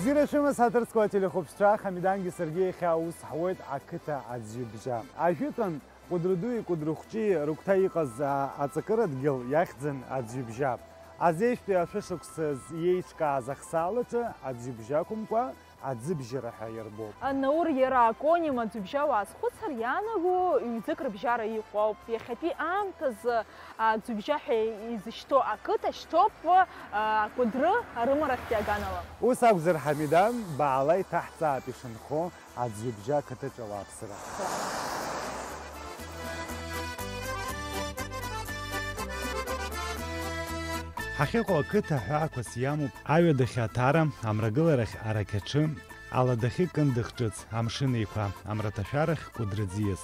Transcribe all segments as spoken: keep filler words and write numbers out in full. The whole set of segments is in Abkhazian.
Шәымаз ҳаҭыр зқәу ателехәаԥшцәа, Ҳамидангьы саргьы иахьа аус ҳуеит ақыҭа аӡҩыбжьа. Ажәытәан Кәыдры дуи Кәыдры хәҷи рыгәҭа иҟаз, а, аҵакыра дгьыл иахьӡын аӡҩыбжьа. Азеижәтәи ашәышықәсаз иеиҿкааз ахсаалаҿы аӡҩыбжьа акәымкәа, аӡыбжьара ҳәа иарбоуп. Наур иара аконим аӡәыбжьа уаазхәыцыр иаанаго ҩ-ӡык рыбжьара иҟоу ауп. Иахьатәи аамҭазы аӡәыбжьа ҳәа изышьҭоу ақыҭа шьҭоуп, а, Кәыдры арымарахьтәи аганала. Ус акәзар, Ҳамидан, баала иҭаҳҵааит ишынхо аӡәыбжьа ақыҭаҿы ауааԥсыра. Ҳахьыҟоу ақыҭа аҳәаақәас иамоуп аҩадахьы аҭара, амрагыларахь арақьаҽы, аладахьы Кындыӷ ҿыц, Амшын Еиқәа, амраҭашәарахь Кәыдры ӡиас.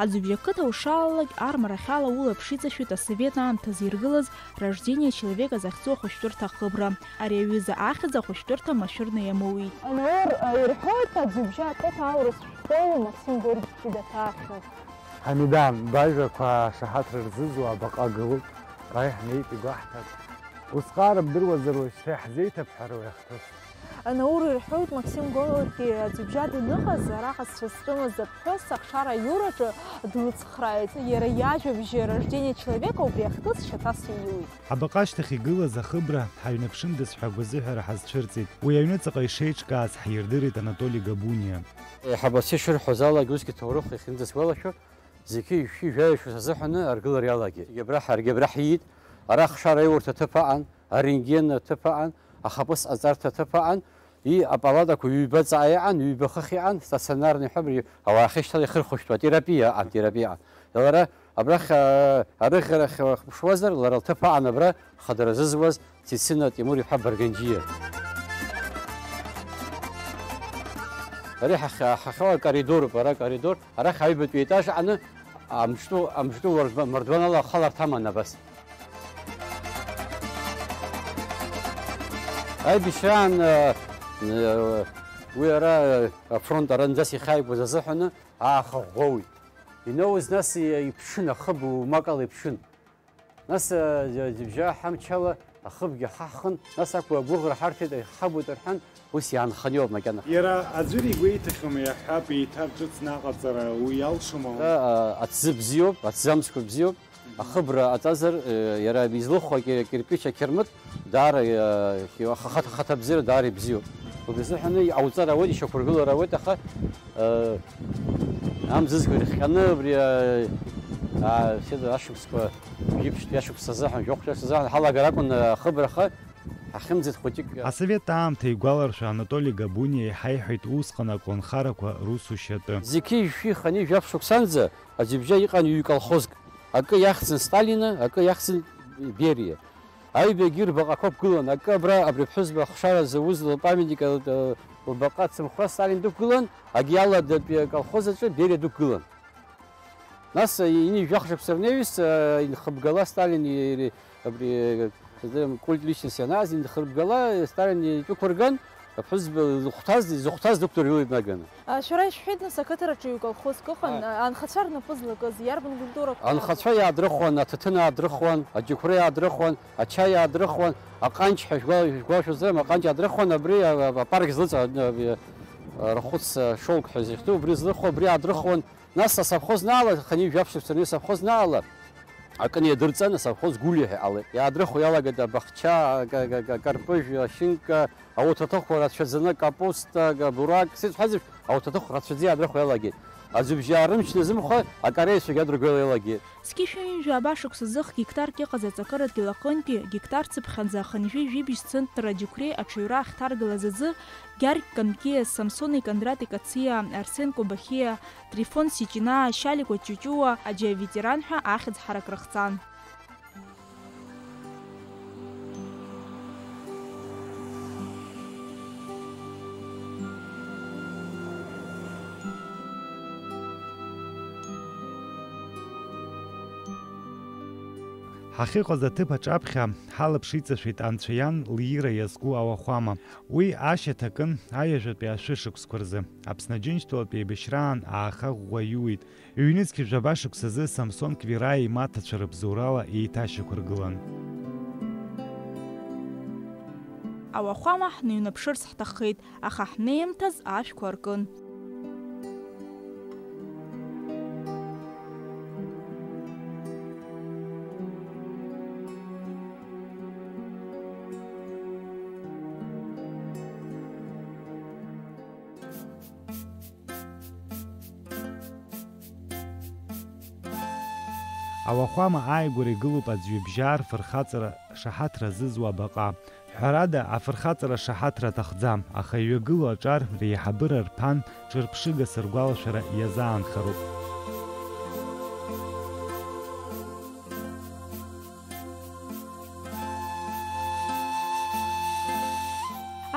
Аӡҩыбжьа қыҭа ушаалалак армарахьала улаԥш иҵашәоит асовет аамҭазы иргылаз Рождение человека захьӡу ахәышәтәырҭа ахыбра. Ари аҩыза ахьӡ ахәышәтәырҭа машәырны иамоуит. Анаур, ирҳәоит, аӡҩыбжьа ақыҭа аурыс шәҟәыҩҩы Максим Горький даҭаахьан. Ҳамидан, бажәақәа ашаҳаҭра рзызуа абаҟа гылоуп, ааи, ҳнеит, игәаҳҭап. Усҟан рымдыруазар уажәшьҭа иаҳзеиҭабҳәароу иахҭыс? Анаур ирҳәоит, Максим Горки аӡҩыбжьа даныҟаз, араҟа сцәа зҵәымыз аԥҳәыс ахшара аиураҿы длыцхрааит. Иара иажәабжь Рождение человека убри ахҭыс шьаҭас иаиуит. Абаҟа ашьҭахь игылаз ахыбра ҳаҩнаԥшындаз ҳәа агәазыҳәара ҳазцәырҵит. Уи аҩныҵҟа ишеиҿкааз ҳирдырит Анатоли Габуниа. Еиҳабацәа ишырҳәоз алагьы усгьы ҭоурыхла ихьынӡасгәалашәо, зқьи жәшәи жәаҩа шықәса азыҳәаны аргылара иалагеит. Егьи абра ҳаргьы абра ҳиит, ара ахшара аиурҭа аҭыԥ аҟан, арентген аҭыԥ аҟан, ахаԥыц ҟаҵарҭа аҭыԥ аҟан, и апалатақәа ҩба ҵаа иҟан, ҩба хыхь иҟан, стационарный ҳәа абри ауаа ахьышьҭала ихырхәышәтәуа терапиа аҟан, терапиа аҟан. Лара абрахь, а, арыӷьарахь уахыԥшуазар, лара лҭыԥ аҟан абра хадара зызуаз Цицина Тимур-иԥҳа Барганџьиа. Ари ҳахь-, ҳахьауа акоридоруп, ара акоридор, арахь аҩбатәи аетаж аҟны амҿтәы, амҿтәы уардба-, мардуанала ахаларҭа аман абас. Аибашьраан, э, э, уи ара, э, афронт аранӡас ихьааигоз азыҳәаны ааха ӷәӷәоуит. Иноуз нас и-, иԥшын, ахыб умакала иԥшын. Нас, э, џьа-, џьыбжьаа ҳамчала ахыбгьы ҳаҳхын, нас ақәу агәыӷра ҳарҭеит, ҳагәит рҳәан, ус иаанханы иоуп макьана. Иара аӡәыр игәеиҭахьоу иаҳҳәап, еиҭа ҿыцны аҟаҵара уи иалшома? Ара, а, аҭӡы бзиоуп, аҭӡамцқәа бзиоуп. Ахыбра аҵазар, э, иара излыхәо акир-, акирпич, ақьырмыт даара, э, хи-, ахаҭа-, ахаҭабзиара даара ибзиоуп. Убри азыҳәан иҟауҵар ауеит, ишьақәыргылар ауеит, аха, э, амзызқәа ирхҟьаны, убри, э, а, седа ашықәсқәа, жәиԥшьтәи ашықәс азыҳәан, жәохәтәи ашықәс азыҳәан ҳалагар акәын, э, ахыбраха, ҳахьымӡеит хәыҷык. Асовет аамҭа игәаларшәа Анатоли Габуниа иҳаиҳәеит усҟан аколнхарақәа русушьа атәы. Зқьи жәшәи хынҩажәи жәаф шықәсанӡа аӡҩыбжьа иҟан ҩ-колхозк. Акы иахьӡын Сталина, акы иахьӡын Бериа. Аҩбагьы рбаҟақәа ықәгылан, акы абра абри аԥҳәызба ахшара зауз лпамятник, э, лбаҟа ацымхәра Сталин дықәгылан, агьи аладатәи аколхоз аҿы Бериа дықәгылан. Нас, э, ҩынҩажәи жәаха шықәса рнаҩс, э, инхыбгала Сталин и-, ри-, абри, э, культ личности анааз, инхыбгала Сталин иҿықәырган, аԥҳәызба зыхәҭаз, изыхәҭаз дықәдыргылеит наганы. А, шәара ишәҳәеит, нас, ақыҭараҿы ҩ-колхозк ыҟан, Ааи. А, анхацәа рнапы злакыз, иарбан культуроуп? Анхацәа иаадрыхуан, аҭаҭын аадырхуан, аџьықәреи аадырхуан, ачаи аадырхуан, аҟанҷ ҳәа шәгәа-, шәгәашәозар, аҟанҷ аадырхуан, абри, а, а, апарк злыҵа, а, а, а, рахәыц, а, шелк ҳәа изыхьӡу, убри злыхо, абри аадырхуан. Нас асовхоз наала, хынҩажәи жәаф шықәса рнаҩс асовхоз наала, акы неидырҵан, асовхоз Гәлиа ҳәа иҟалеит. Иаадрыхуа иалагеит абахча, ка-, ка-, ка-, карпыжә, ашьынка, ауҭаҭыхқәа рацәаӡаны, капуста, га-, бурак, сеиқәҳәазеиԥш, ауҭаҭыхқәа рацәаӡа иаадрыхуа иалагеит. Аӡҩыбжьаа рымч назымхо, акареицәагьы адыргыло иалагеит. Зқьи жәшәи ҩынҩажәи жәаба шықәса зых геқтарк иҟаз аҵакыра дгьыл аҟынтәи, геқтар цыԥхьаӡа хынҩажәи жәибжь центнер аџьықәреи аҽаҩра ахьҭаргалаз аӡы, Гьаргь Канкиа, Самсони Кондрати Кациа, Арсен Кобахиа, Трифон Сичинаа, Шьаликәа Ҷуҷуа, аџьа аветеран ҳәа ахьӡ ҳарак рыхҵан. Ҳахьыҟаз аҭыԥ аҿаԥхьа ҳалаԥш иҵашәеит анцәа иан лиира иазку ауахәама. Уи ашьаҭа акын аҩажәатәи ашәышықәсқәа рзы. Аԥсны Аџьынџьтәылатә еибашьраан ааха ӷәӷәа иуит. Ҩнызқь жәаба шықәсазы Самсон Квираиа имаҭацәа рыбзоурала еиҭашьақәыргылан. Ауахәама ҳныҩнаԥшырц ҳҭаххеит, аха ҳнеимҭаз ашәқәа аркын. Ауахәама ааигәара игылоуп аӡҩыбжьаа рфырхаҵара шаҳаҭра зызуа абаҟа. Ҳәарада, афырхаҵара шаҳаҭра аҭахӡам, аха иҩагылоу аҿар реиҳабыра рԥан ҿырԥшыгас ргәалашәара иазаанхароуп.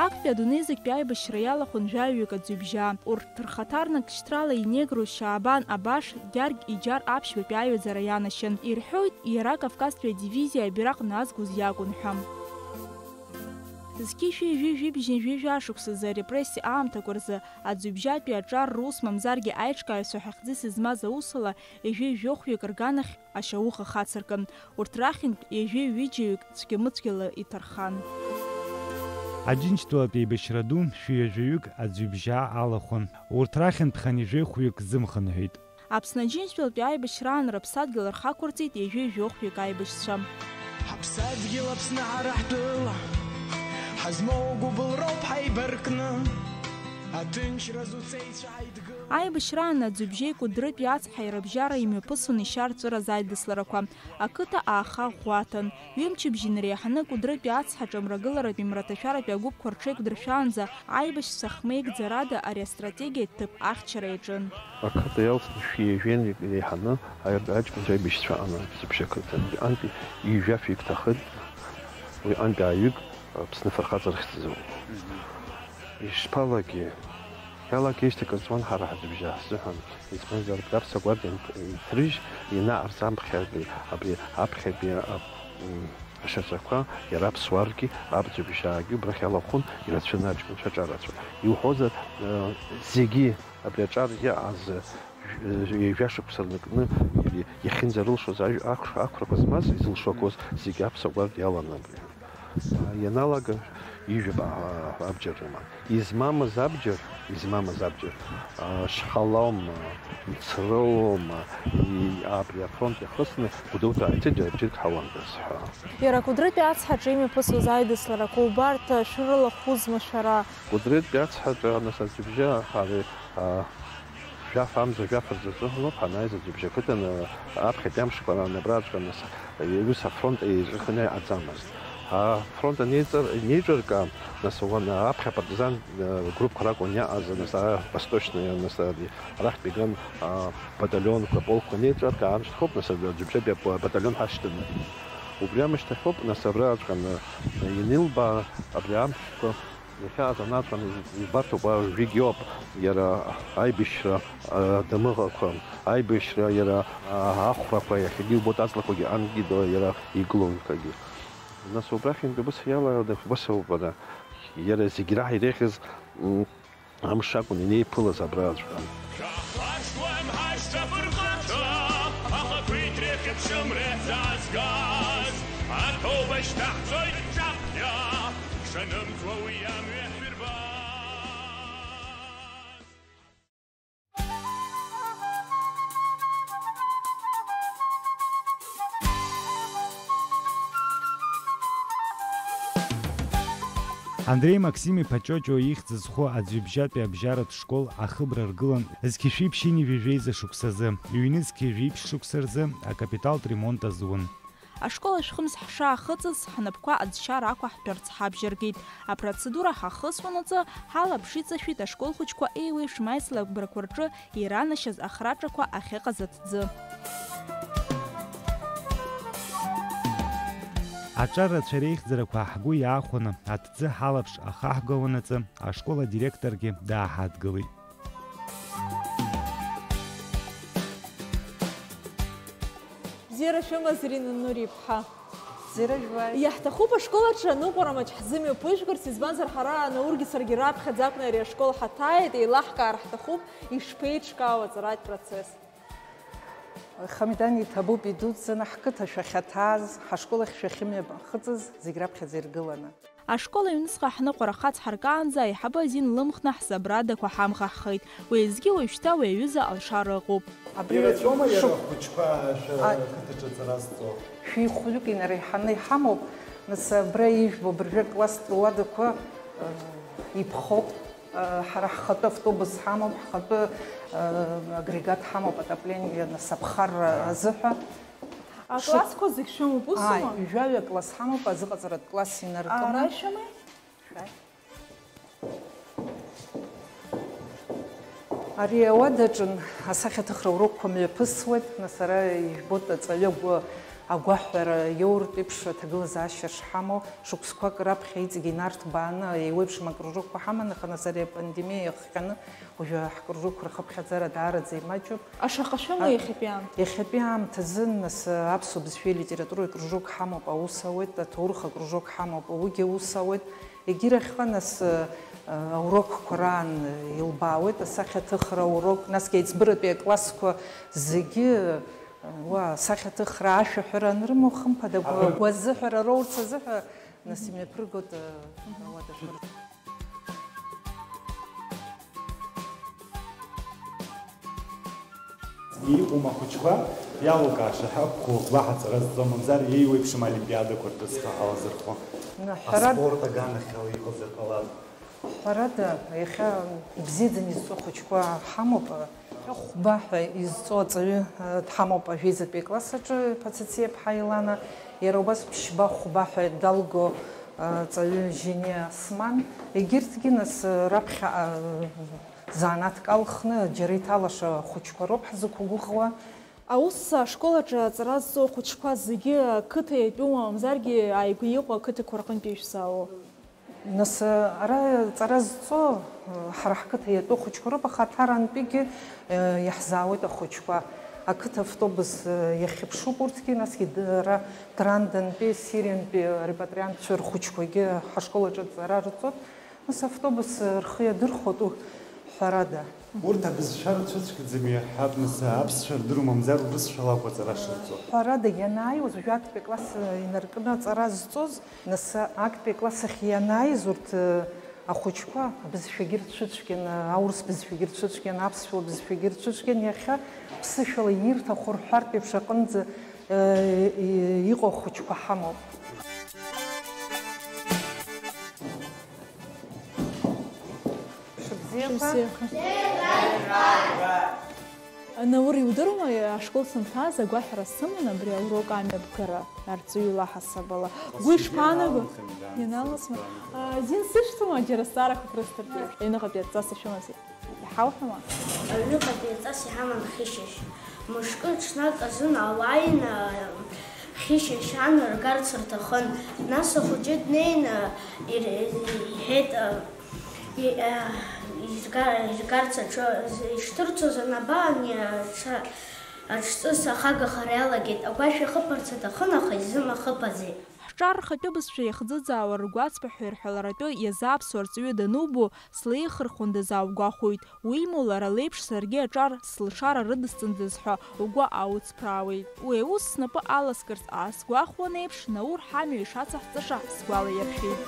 Актәи адунеи зегьтәи аибашьра иалахәын жәаҩык аӡҩыбжьаа. Урҭ рхаҭарнак шьҭрала инегру Шьаабан Абаш Гьаргь иџьар аԥшьбатәи аҩаӡара ианашьан. Ирҳәоит, иара Кавказтәи адивизиа абираҟ назгоз иакәын ҳәа. Зқьи шәи ҩажәи жәибжьи жәаҩа шықәсазы арепрессиа аамҭақәа рзы аӡҩыбжьатәи аҿар рус мамзаргьы аиҿкааҩцәа ҳәа хьӡыс измаз аусула ҩажәи жәохәҩык рганахь ашьауӷа хацыркын, урҭ рахьынтә ҩажәи ҩыџьаҩык цәгьамыцәгьала иҭархан. Аџьынџьтәылатә еибашьра ду шәи ҩажәаҩык аӡҩыбжьаа алахәын. Урҭ рахьынтә хынҩажәи хәҩык зымхынҳәит. Аԥсны Аџьынџьтәылатәи аибашьраан рыԥсадгьыл рхақәырҵеит ҩажәи жәохәҩык аибашьцәа. Ҳаԥсадгьыл Аԥсны ҳара ҳтәыла, ҳазмоу гәыбылроуп ҳаибаркны, аҭынчра зуцеицәа ҳаидгыла. Аибашьраан аӡҩыбжьеи Кәыдрытәи ацҳаи рыбжьара имҩаԥысуан ишьарҵәыраз аидысларақәа. Ақыҭа ааха ӷәӷәаҭан. Ҩымчыбжь инареиҳаны Кәыдрытәи ацҳаҿы мрагыларатәи мраҭашәаратәи агәыԥқәа рҽеиқәдыршәаанӡа аибашьцәа хмеигӡарада ари астратегиатә ҭыԥ ахьчара иаҿын. Ақыҭа иалсны шәи ҩажәи инареиҳаны аи-, аҷкәынцәа аибашьцәа анаӡбжьа ақыҭантәи антәи ҩажәа фҩык ҭахеит, уи антәи ааҩык Аԥсны афырхаҵара хьӡызоуп. Ишԥалагеи? Иалагеижьҭеи акыр ҵуан ҳара ҳаӡәыбжьаа ҳзыҳәан, избанзар, абри аԥсуа гвардиа инҭ-, инҭрыжь, инаҟарҵ аԥхьатәи абри аԥхьатәи, а, м, ашьаҿақәа, иара аԥсуаргьы, аӡәыбжьаагьы убрахь иалахәын, ирацәаны аҷкәынцәа аҿарацәа. Иуҳәозар, а, зегьы абри аҿар иааз, ҩ-, ҩажәа шықәса рнакны иахьынӡарылшоз ажә-, ақә-, ақәрақәа змаз, изылшо ақәоз зегьы аԥсуа гвардиа иалан абри. Ианалага ҩажәа аб-, абџьар рыман. Измамыз абџьар, измамыз абџьар, а, Шьхалоума, Мцроума, и-, абри афронт иахысны Гәдоуҭа ааиҭыџьара џьаргь ҳауандаз ҳәа. Иара Кәыдрытәи ацҳаҿы имҩаԥысуаз аидысларақәа убарҭ шәырылахәызма шәара? Кәыдрытәи ацҳаҿы, нас, аӡәыбжьа ари, а, Жәаф амза жәаф рзы ҵыҳәноуп ҳанааиз аӡәыбжьа ақыҭан, аԥхьатәи амшқәа раан абраҵәҟьа, нас, аҩыза афронт еиҿыханы иҟаӡамызт. Афронт анеиҵар-, анеиҿырка, нас, уан аԥхьа апартизан, э, группқәа ракәын иаҟаз, нас, а, восточный, нас, а, арахьтә иган, а, баталионқәа, полкқәа анеиҿырка, аамышьҭахоуп, нас, аӡәыбжьатәи ап-, баталион ҳашьҭаны. Убри амышьҭахьоуп, нас, абраҵәҟьа, э, ианилбаа, абри амшқәа Иахьа азанааҭ избарҭоуп, уажәыгьы иоуп иара аибашьра, а, дамыӷақәа, аибашьра иара, а, ахәрақәа, иахьагьы иубоит аҵлақәагьы ангьы до-, иара игылоу ҩқәагьы. Нас убрахьынтә убыс иалаланы, убыс ауп ара, иара зегь раҳа иреиӷьыз, м, амш акәын инеиԥылаз абраҵәҟьа. Шәахәашлам ҳашьцәа фырхаҵа, ахақәиҭреи ахьыԥшымреи ҳзаазгаз, аҭоуба шьҭаҳҵоит ҿаԥхьа. Шанымҵуа уи амҩа шәырбаз. Андреи Максим-иԥа Ҷоҷуа ихьӡ зху аӡҩыбжьатәи абжьаратә школ ахыбра ргылан зқьи жәшәи ԥшьынҩажәи жәеиза шықәсазы, ҩнызқьи жәиԥшь шықәса рзы акапиталтә ремонт азун. Ашкол ашәхымс ҳшаахыҵыз, ҳнапқәа аӡшьара ақәаҳтәырц ҳабжьаргеит. Апроцедура ҳахысуанаҵы, ҳалаԥш иҵашәеит ашкол хәыҷқәа еиуеиԥшым аицлабрақәа рҿы иранашьаз ахраҿақәа ахьыҟаз аҭӡы. Аҿар рацәа реихьӡарақәа ҳгәы иаахәаны, аҭӡы ҳалаԥш ахаҳгалонаҵы, ашкол адиректоргьы дааҳадгылеит. Бзиара шәымаз, Рина Нури-иԥҳа. Бзиара жәбааит. Иаҳҭахуп ашкол аҿы аныҟәара маҷ ҳзымҩаԥыжәгарц, избанзар, ҳара Наургьы саргьы раԥхьаӡа акәны ари ашкол ҳаҭааит, еилаҳкаар ҳҭахуп, ишԥеиҿкаау аҵаратә процесс? Хамидан, иҭабуп идуӡӡаны ҳқыҭа шәахьаҭааз, ҳашкол ахь шәахьымҩаԥхыҵыз зегь раԥхьаӡа иргыланы. Ашкол аҩныҵҟа ҳныҟәара хацҳаркаанӡа аиҳабы азин лымхны ҳзабрадақәа ҳамхаҳхеит. Уеизгьы уажәшьҭа уи аҩыза алшара ыҟоуп. Абри ирацәоума иара шык- ахәыҷқәа шәара а- қыҭаҿы аҵара зҵо? Шәи хәҩык инареиҳаны иҳамоуп, нас абра ижәбо абыржәы акласстә уадақәа, э, иԥхоуп. Э, ҳара ҳхатәы автобус ҳамоуп, ҳхатәы, э, агрегат ҳамоуп, отопление, нас аԥхарра азыҳәа. Аклассқәа зегь шәымоуп, усума? Ааи, жәаҩа класс ҳамоуп, азыҟаҵаратә класс инаркны. Ара ишәымеи? Шәааи. Ари ауадаҿын асахьаҭыхра урокқәа мҩаԥысуеит, нас ара ижәбоит аҵаҩы агәы-, агәаҳәара иоуртә еиԥш аҭагылазаашьа шҳамоу, шықәсқәак раԥхьа иҵегь инарҭбааны еиуеиԥшым акружокқәа ҳаман, аха нас ари апандемиа иахҟьаны уажәы ҳкружокқәа рхыԥхьаӡара даараӡа имаҷуп. Ашаҟа шәымоу А, иахьатәи аамҭа? Иахьатәи аамҭазы, нас, аԥсуа бызшәеи литературеи кружок ҳамоуп, аус ауеит, аҭоурых акружок ҳамоуп, ауигьы аус ауеит. Егьирахьҟа, нас, аурокқәа раан илбаауеит асахьаҭыхра аурок, насгьы аиҵбыратәи аклассқәа зегьы, уа, асахьаҭыхра ашәаҳәара анрымоу, хымԥада, агәазыҳәара роурц азыҳәа, нас, имҩаԥыргоит, ауадақәа рҿы. Иҟоума ахәыҷқәа, иалукааша ҳәа, ҳгәаҳәара ҵара зҵо, мамзар еиуеиԥшым олимпиадақәа ртәы зхы ҳалазырхәо? Аспорт аганахьала иҟазар ҟалап. Ҳәарада, иахьа ибзиаӡаны изҵо ахәыҷқәа ҳамоуп. Хәба ҳәа изҵо аҵаҩы, э, дҳамоуп ажәеизатәи акласс аҿы, Пацациаԥҳа Елана, иара убас ԥшьба хәба ҳәа далго, э, аҵаҩы Жьениа Осман. Егьырҭгьы, нас, э, раԥхьаҟа, э, занааҭк алхны џьара иҭалаша хәыҷқәа роуп ҳзықәгәыӷуа. Аус ашкол аҿы аҵара зҵо ахәыҷқәа зегьы ақыҭа иатәума, мамзаргьы ааигәа иҟоу ақыҭақәа рҟынтәи ишәзаауоу? Нас, ара ҵара зҵо, ҳара ҳқыҭа иатәу ахәыҷқәа роуп, аха Ҭарантәигьы, э, иаҳзаауеит ахәыҷқәа. Ақыҭа автобус, э, иахьыԥшуп урҭгьы, насгьы д-, ара Ҭарандантәи, Сириантәи арепатриантцәа рхәыҷқәагьы ҳашкол аҿы ҵара рҵоит. Нас автобус, э, рхы иадырхәоит, у, ҳәарада. Урҭ абызшәа рцәыцәгьаӡами, ҳаб, нас, аԥсшәа рдыруа, мамзар урысшәала акәу аҵара шырҵо? Ҳәарада, ианааиуаз, уажәы актәи акласс, э, инаркны аҵара зҵоз, нас, актәи акласс ахь ианааиз, урҭ, э, ахәыҷқәа абызшәагьы рцәыцәгьан, аурыс бызшәагьы рцәыцәгьан, аԥсшәа бызшәагьы рцәыцәгьан, иахьа ԥсышәала ирҭаху рҳәартә еиԥш аҟынӡа, э, и-, иҟоу ахәыҷқәа ҳамоуп. Шыбзиақәа. Шыбзиақәа. Наур, иудыруама, ашкол санҭаз агәаҳәара сыман абри аурок амҩаԥгара арҵаҩы лаҳасабала. Гәы ишԥаанаго? Ианалымхын, да, ианаласма? Сызгәаанагоит. А, зин сышәҭома, џьара зҵаарақәак рысҭартәи? Аҩныҟатәи адҵа сашәымазеи? Иҳауҳәама? Аҩныҟатәи адҵа сҳаман хьышьышь. Мышкы ҽнак азын ауааины хьышьышь ан ргарц рҭахын. Нас ахәыҷы днеины ир-, иҳәеит, и-, а, изга-, изгарц аҽы ишҭырцоз анабаан, аҽ-, аҽҵыс ахагахара иалагеит. Агәашә иахыԥарц аҭахын, аха изымахыԥаӡеит. Ҳҿар рхатәы бызшәа иахӡыӡаауа ргәаҵԥа ҳәа ирҳәаларатәы иазааԥсо арҵаҩы данубо, слеихырхәындаз ааугәахәуеит. Уимоу, лара леиԥш саргьы аҿар слшара рыдысҵандаз ҳәа угәы ауцԥраауеит. Уи аус снапы аласкырц аасгәахәуан еиԥш, Наур ҳамҩа ишацаҳҵаша сгәалаиршәеит.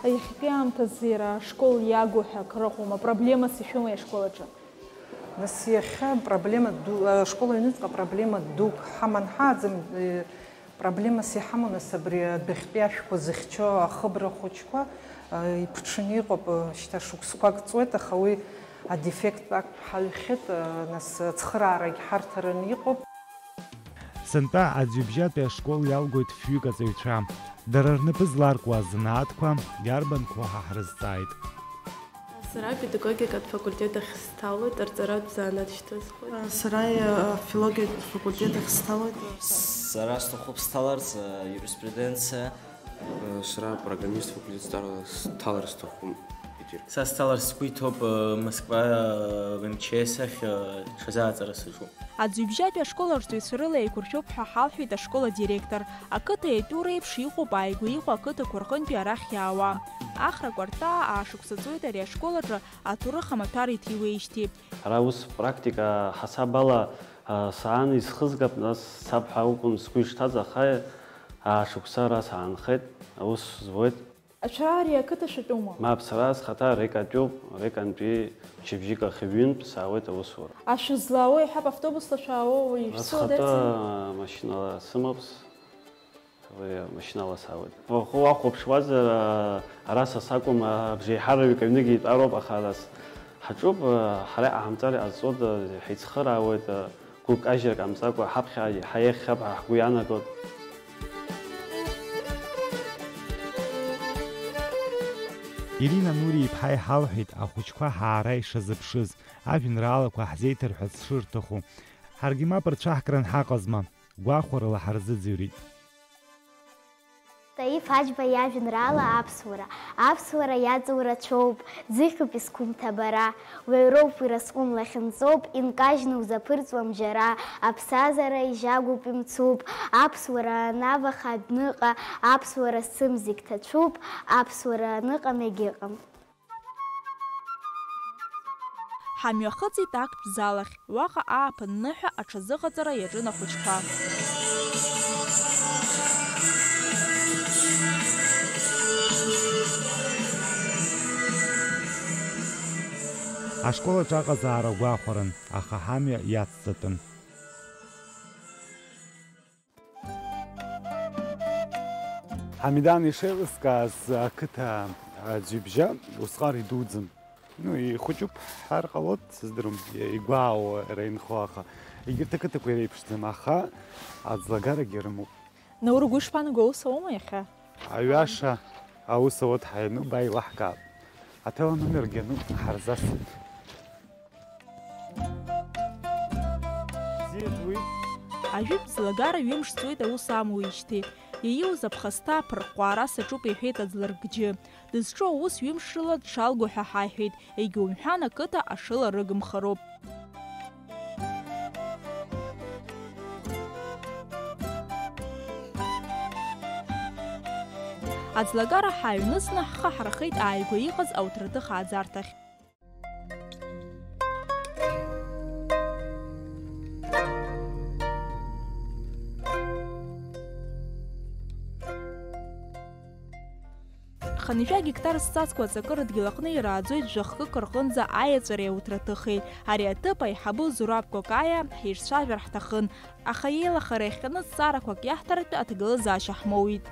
Иахьатәи аамҭазы иара ашкол иагу ҳәа акрыҟоума, проблемас ишәымои ашкол аҿы? Нас иахьа проблема ду-, ашкол аҩныҵҟа проблема дук ҳаман ҳааӡам, э, проблемас иҳамоу, нас, абри адәахьтәи ашәқәа зыхьчо ахыбра хәыҷқәа, э, иԥҽны иҟоуп, э, шьҭа шықәсқәак ҵуеит, аха уи адефектк ҳаҩхьеит, э, нас ацхыраарагь ҳарҭараны иҟоуп. Сынтәа аӡҩыбжьатәи ашкол иалгоит фҩык аҵаҩцәа. Дара рнапы зларкуа азанааҭқәа иарбанқәоу ҳәа ҳрызҵааит. Сара апедагогикатә факультет ахь сҭалоит, арҵаратә занааҭ шьҭызхуеит. Сара афилологиатә факультет ахь сҭалоит. Сара сҭахуп сҭаларц, э, юриспруденциа. Сара апрограммист факультет сҭала-, сҭалар сҭахуп, егьырҭ. Са сҭалар сгәы иҭоуп, э, Москва, э, МЧС ахь, э, ҽазы аҵара саҿуп. Аӡҩыбжьатәи ашкол арҵаҩцәа рыла еиқәыршәоуп ҳәа ҳалҳәеит ашкол адиректор. Ақыҭа иатәу реиԥш иҟоуп ааигәа иҟоу ақыҭақәа рҟынтәи арахь иаауа. Ахра кәарҭаа аашықәса ҵуеит ари ашкол аҿы аҭоурых амаҭәар иҭиуеижьҭеи. Ара ус практика ҳасаб ала Саан исхызгап, нас сцап ҳәа акәын сгәы ишҭаз, аха аа шықәса ара саанхеит, аус зуеит. Ацәара ари ақыҭа шәатәума? Мап, сара схаҭа Рекатәуп, Рекантәи шьыбжьык ахь ҩынтә саауеит аусура. Ашәа злаауа иҳәап, автобусла шәаауа уаҩы ишәцәыуадаҩӡам? Схаҭа машьынала сымоуп, с-, уи машьынала саауеит. Уахәаԥшуазар, ара са сакәым, абжеиҳараҩык аҩныгьы итәароуп, аха ара с-, ҳаҿуп, ҳара иҟаҳамҵар иҟазҵода, ҳаицхыраауеит, гәыкажьрак ҟамҵакәа, ҳаԥхьа ҳаиахьхап ҳәа ҳгәы иаанагоит. Ирина Нури-иԥҳа иҳалҳәеит ахәыҷқәа ҳаара ишазыԥшыз, ажәеинраалақәа ҳзеиҭарҳәарц шырҭаху. Ҳаргьы мап рцәаҳкран ҳаҟазма, гәахәарыла ҳарзыӡырҩит. Таиф Аџьба иажәеинраала Аԥсуара. Аԥсуара иаҵоу рацәоуп, ӡыхьуп изқәымҭабара. Уаҩроуп уи разҟымла хьынҵоуп, инкажьны узаԥырҵуам џьара. Аԥсҭазаара ижьагоуп, имцуп. Аԥсуара анаваха адәныҟа, аԥсуара сымзагь ҭацәуп, аԥсуара аныҟам егьыҟам. Ҳамҩахыҵит актә залахь, уаҟа ааԥын ныҳәа аҽазыҟаҵара иаҿын ахәыҷқәа. Ашкол аҿы аҟазаара гәахәарын, аха ҳамҩа иацҵатәын. Ҳамидан ишеилыскааз, ақыҭа аӡҩыбжьа усҟар идуӡӡам. Ну, ихәыҷуп ҳҳәар ҟалоит, сыздырам, игәаауа иара инхо, аха егьырҭ ақыҭақәа иреиԥшӡам, аха аӡлагарагьы рымоуп. Наургәы ишԥанаго, аус аума иахьа? Аҩаша аус ауа дҳаианы, ба илаҳкаап. Аҭел анымҩаргьы ану ҳарзасит. Бзиа зуит. Ажәытә ӡлагара ҩымш ҵуеит аус амуижьҭеи. Ииуз аԥхасҭа аԥырҟәҟәаара саҿуп, иҳәеит аӡларгьы. Дызҿу аус ҩымш рыла дшалго ҳәа ҳаиҳәеит, егьаумҳәан, ақыҭа ашыла рыгымхароуп. Аӡлагара ҳааҩныҵны ҳхы ҳархеит ааигәа иҟаз ауҭраҭых ааӡарҭахь. Хынҩажәа гектар зҵазкуа аҵакы рыдгьыл аҟны ирааӡоит жәа-хкык рҟынӡа аиаҵәареи ауҭраҭыхеи. Ари аҭыԥ аиҳабы Зураб Кокаиа ҳирцәажәар ҳҭахын, аха иеилахара иахҟьаны зҵаарақәак иаҳҭартә аҭагылазаашьа ҳмоуит.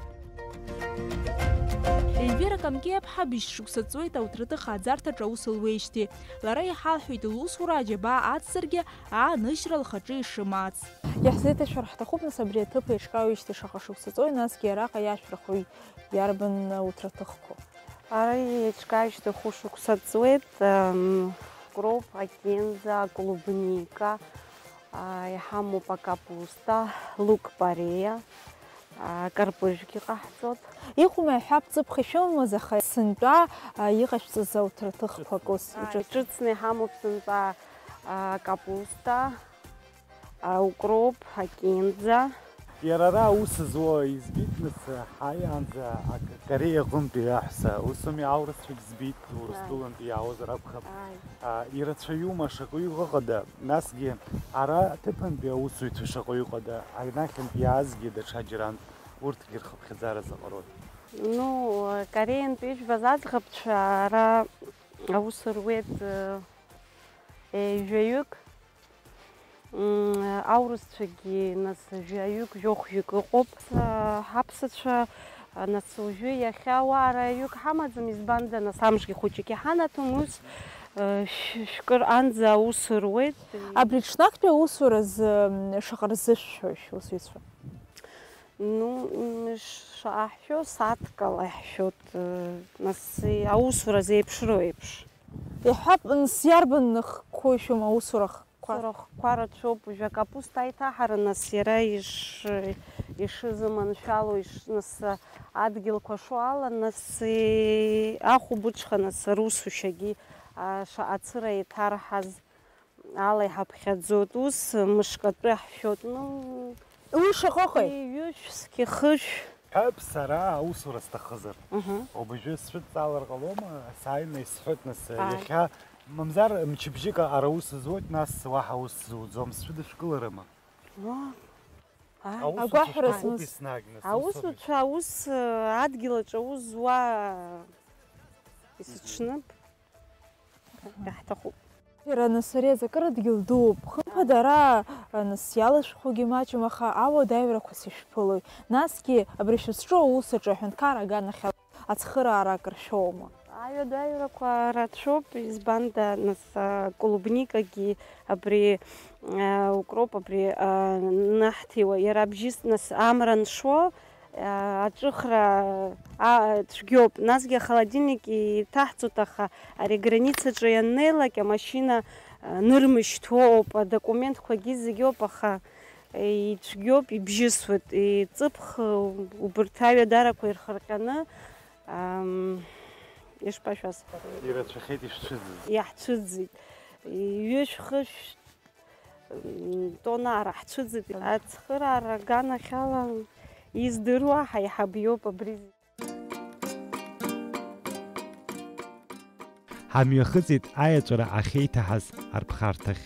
Ельвира Камкеиаԥҳа быжь шықәса ҵуеит ауҭраҭых ааӡарҭаҿы аус луеижьҭеи. Лара иҳалҳәеит, лусура аџьабаа ацзаргьы, ааныжьра лхаҿы ишымаац. Иаҳзеиҭашәар ҳҭахуп, нас, абри аҭыԥ еиҿкаауеижьҭеи шаҟа шықәса ҵуеи, насгьы араҟа иашәырхуеи иарбан ауҭраҭыхқәоу? Ара еиҿкаажьҭеи хәышықәса ҵуеит, ам, Укроп, акинза, аклубника, а, иҳамоуп акапуста, лук-пореа, а, карпыжәгьы ҟаҳҵоит. Иҟоума, иҳәап, ҵыԥх ишәымамыз, аха сынтәа, а, иҟашәҵаз ауҭраҭыхқәак ус А, иҿыц- иҿыцны иҳамоуп сынтәа, а, капуста, а, укроп, акинза. Иара ара аус зуа избеит, нас, ҳааиаанӡа ак-, Кореиа аҟынтәи аҳәса, ус ауми, аурысцәагь збеит, Урыстәылантәи иаауазар акәхап. Ааи. А, ирацәаҩума, шаҟаҩык ыҟада? Насгьы ара аҭыԥантәи аусзуҩцәа шаҟаҩы ыҟада? Анахьынтә иаазгьы даҽаџьарантә урҭгьы рхыԥхьаӡара заҟарои? Ну, Кореантәи ижәбаз аӡӷабцәа ара аус руеит, э, ҩажәаҩык. М, аурысцәагьы, нас, жәаҩык, жәохәҩык ыҟоуп. Ҳаԥсацәа, нас, уажәы иахьа уаара ҩык ҳамаӡам, избанда, нас, амшгьы хәыҷык иҳанаҭом, ус, шә-, шәкы рҟынӡа аус руеит. Абри ҽнактәи аусуразы, м, шаҟа рзышәҳәои шәусзуҩцәа? Ну, м, шаҟа ҳшәо, сааҭк ала иаҳшәоит, нас, аусура зеиԥшроу еиԥш. Иҳәап, нас, иарбан хкқәоушәа аусура хкқәа? Аусура хкқәа рацәоуп, уажәы акапуста аиҭаҳара, нас, иара иш-, ишызыманшәало, иш-, нас, адгьылқәа шоу ала, нас, ахәылбыҽха, нас, русушьагьы, а, шаҟа цыра иҭарҳаз ала иҳаԥхьаӡоит. Ус мышкатәы иаҳшәоит. Ну, уи шаҟа ыҟеи? Ҩышә, зқьы хышә. Ҳәап, сара аусура сҭахызар. Мгм. Уажәы сшәыдҵаалар ҟалома? Сааины исҳәоит, нас, Ааи. Иахьа, мамзар, мчыбжьык аҟара аус зуеит, нас уаҳа аус зуӡом, сшәыдышәкыларыма? Уа. Ааи. Аусуцәа Агәаҳәара шәҭахуп смыс-, еснагь, нас, аусуцәа, усура. Аус, э, адгьыл аҿы аус зуа исыҽнып. Иаҳҭахуп. Иара, нас, ари аҵакыра дгьыл дууп. Хымԥада, ара, нас, иалашәхугьы маҷым, аха ауадаҩрақәа сышәԥылоит. Насгьы абри шәызҿу аус аҿы аҳәынҭқарра аганахьала ацхыраара акыр шәоума? Аҩадаҩрақәа рацәоуп, избанда, нас, а, клубникагьы абри, а, укроп, абри, а, наҳҭиуа, иара абжьыс, нас, амра аншо, Аҿыхра, а, цәгьоуп. Насгьы ахолодильник иҭаҳҵоит, аха ари аграницаҿы ианнеилак, амашьына, а, нырмышьҭуа ыҟоуп, адокументқәагьы зегьы ыҟоуп, аха, э, ицәгьоуп, ибжьысуеит, иҵыԥх, убырҭ аҩадарақәа ирхырҟьаны, ам, ишԥашәасҳәари? Ирацәахеит ишцәыӡыз. Иаҳцәыӡит. Ҩышә-хышә Тонна ара ҳцәыӡит. Ацхыраара аганахьала издыруа ҳаиҳаб иоуп абри. Ҳамҩахыҵит аиаҵәара ахьеиҭаҳаз арԥхарҭахь.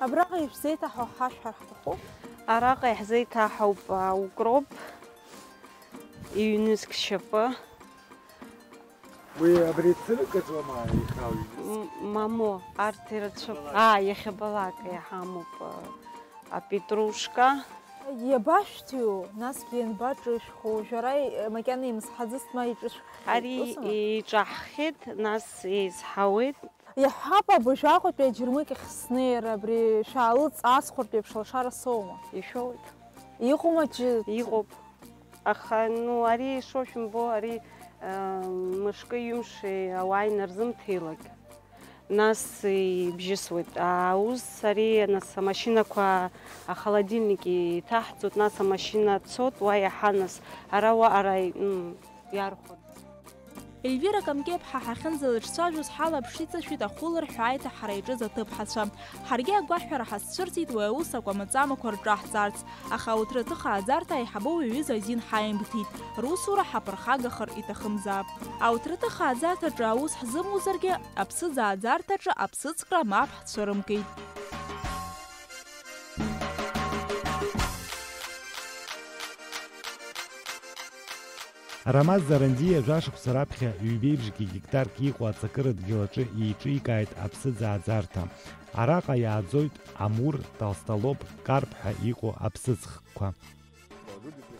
Абраҟа ишәзеиҭаҳәо ҳашәҳәар ҳҭахуп. Араҟа иаҳзеиҭаҳауп, а, укроп, ҩнызқь шьапы. Уи абри цыркаӡоума ихаҩ? М-, мамоу, арҭ ирацәоуп. Аа, иахьабалак иҳамоуп, а, апетрушка. Иабашәҭиу, насгьы ианбаҿышәхо, уажәы ара, э, макьана имсҳаӡыст ма иҿышәххьеит, ари усума? Иҿаҳхьеит, нас еизҳауеит. Иаҳҳәап, абыржәы Аҟәатәи аџьармыкьахь снеир, абри шәаалыҵ аасхәартә еиԥш алшара соума? Ишәоуеит. Иҟоума џьы-? Иҟоуп. Аха, ну, ари ишошәымбо, ари, э, мышкы ҩымши ауаа инарзымҭеилак, нас ибжьысуеит. Аус ари, нас, амашьынақәа, ахолодильник иҭаҳҵоит, нас амашьына цот, уа иаҳа, нас, ара уаҟара, м, иархәон. Ельвира Камкеиԥҳа ҳахьынӡалыҿцәажәоз ҳалаԥш иҵашәеит ахәыларҳәа аиҭаҳара иаҿыз аҭыԥҳацәа. Ҳаргьы агәаҳәара ҳазцәырҵит уи аус акәамаҵамақәа рҿаҳҵарц, аха ауҭраҭыхааӡарҭа аиҳабы уи аҩыза азин ҳаимҭеит, русура ҳаԥырхагахар иҭахымзаап. Ауҭраҭыхааӡарҭаҿы аус ҳзымузаргьы, аԥсыӡааӡарҭаҿы аԥсыӡкра мап ҳцәырымкит. Арамаз Зарандиа жәашықәса раԥхьа ҩбеиԥшгьы гектарк иҟоу аҵакыра дгьыл аҿы еиҿикааит аԥсыӡ ааӡарҭа. Араҟа иааӡоит амур, толстолоб, карп ҳәа иҟоу аԥсыӡхқәа.